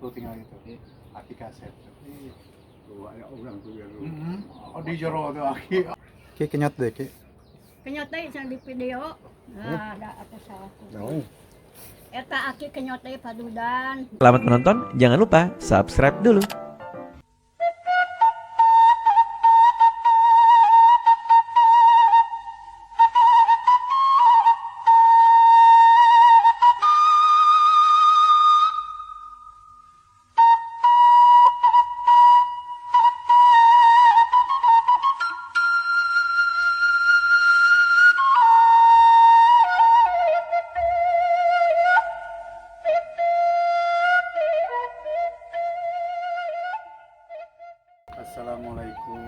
Tuh tinggal itu. Aki kaset. Orang tuh yang Oh, di jero tuh aki. Ki kenyot deh ki. Kenyot deui cenah di video. Nah, ada apa salah. Naon? Eta aki kenyot deui padudan. Selamat menonton, jangan lupa subscribe dulu. Assalamualaikum.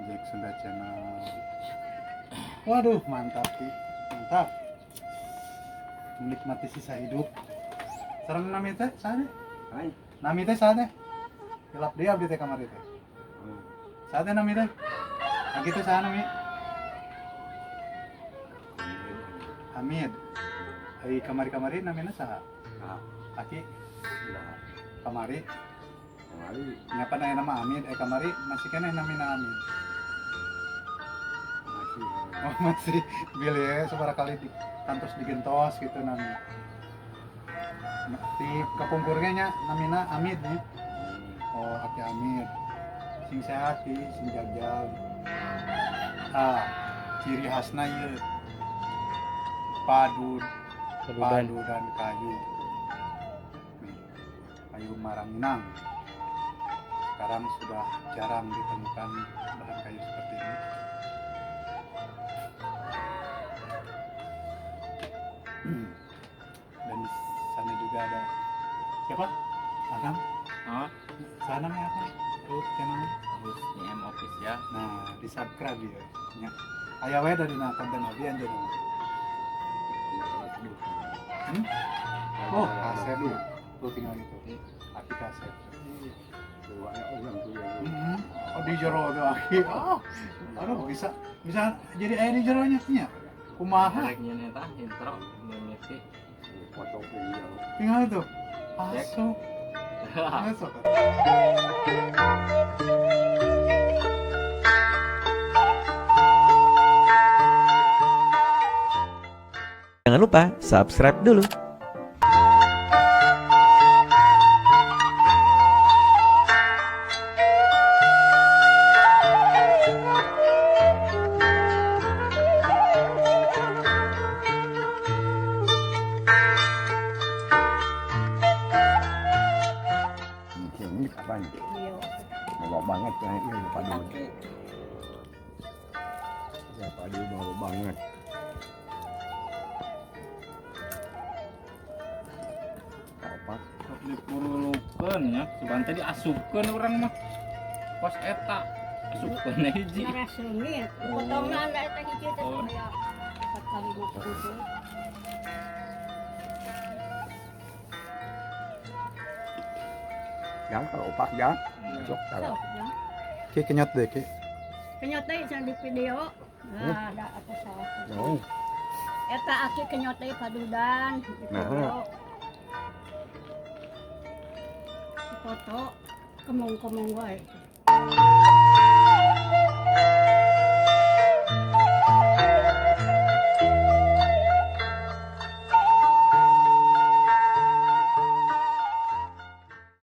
Jack Sunda Channel. Waduh, mantap Ki. Mantap. Menikmati sisa hidup. Sareng nami teh saha? Hai. Nami teh saha teh? Gelap deui abdi teh kamari teh. Saha teh nami teh? Aki teh saha nami? Hamid. Ai kamari-kamari namina saha? Ah, Aki enggak. kamari Kemari nyapa aya nama Hamid, eh kamari masih keneh namina Hamid. masih. Oh, masih bilih sabaraha kali di kantos digentos gitu nami. Nah, di kapungkur ge nya namina Hamid nih. Oh, Aki Hamid. Sing sehat ki, sing jagjag. Ah, ciri khasna ieu. Padu padudan kayu. Nih, kayu maranginang. Sekarang sudah jarang ditemukan bahan kayu seperti ini. Dan di sana juga ada siapa? Akang? Oh, Sana namanya apa? Tuh, channelnya. Husni M Official. Nah, di subscribe ya. Nya. Aya we dari na konten abi anjeun mah. Hmm? Oh, kasep ya. Tuh tinggal itu. Aki kasep. Orang tuh yang Oh, di jero tuh aki. Oh. Aduh, bisa bisa jadi aya di jeronya nya. Kumaha? Rek nyeun eta intro mimiti. foto video. Tinggal itu. Masuk. Masuk. Jangan lupa subscribe dulu. Ini kapan? Video. Bawa banget kayaknya padu. Aki Ya padu bawa banget. Apa? Sok dipurulukeun nya, sugan teh diasupkeun urang mah. Kos eta asupkeun hiji. Nara seungit. Potongna da eta hiji teh Oh. aya 4 kali 50. Yang kalau opak ya, sok kalau. Sok ya. Ki kenyot deh ki. Kenyot deui cenah di video. Nah, ada apa salah. Naon? Eta aki kenyot deui padudan di Nah. video. Foto kemong-kemong wae.